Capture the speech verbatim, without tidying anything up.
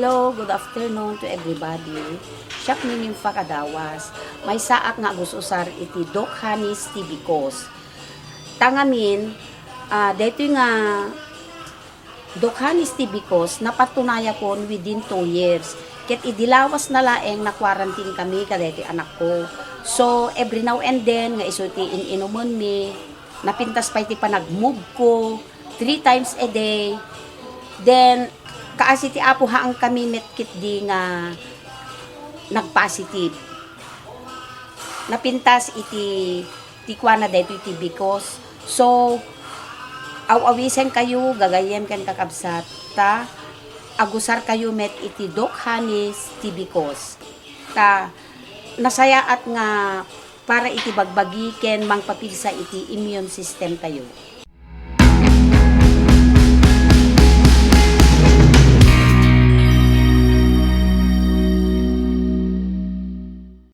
Hello, good afternoon to everybody. Siak ni Nympha Cadawas. Maysaak nga agus-usar iti Doc Honey's T B Cos. Ta ngamin, ah, daytoy nga Doc Honey's T B Cos, napatunayakon within two years. Ket idi lawas na laeng na-quarantine kami kadaytoy anakko. So, every now and then, nga isu ti in-inumenmi, napintas pay ti panag-move ko, three times a day. Then, kaasi ti Apo, haan kami met ketdi nga nagpositive. Napintas iti, ti kuana daytoy T B Cos. So, aw-awisenkayo, gagayyem ken kakabsat, ta agusarkayo met iti Doc Honey's T B Cos. Ta nasayaat nga para iti bagbagi ken mangpapigsa iti immune system tayo.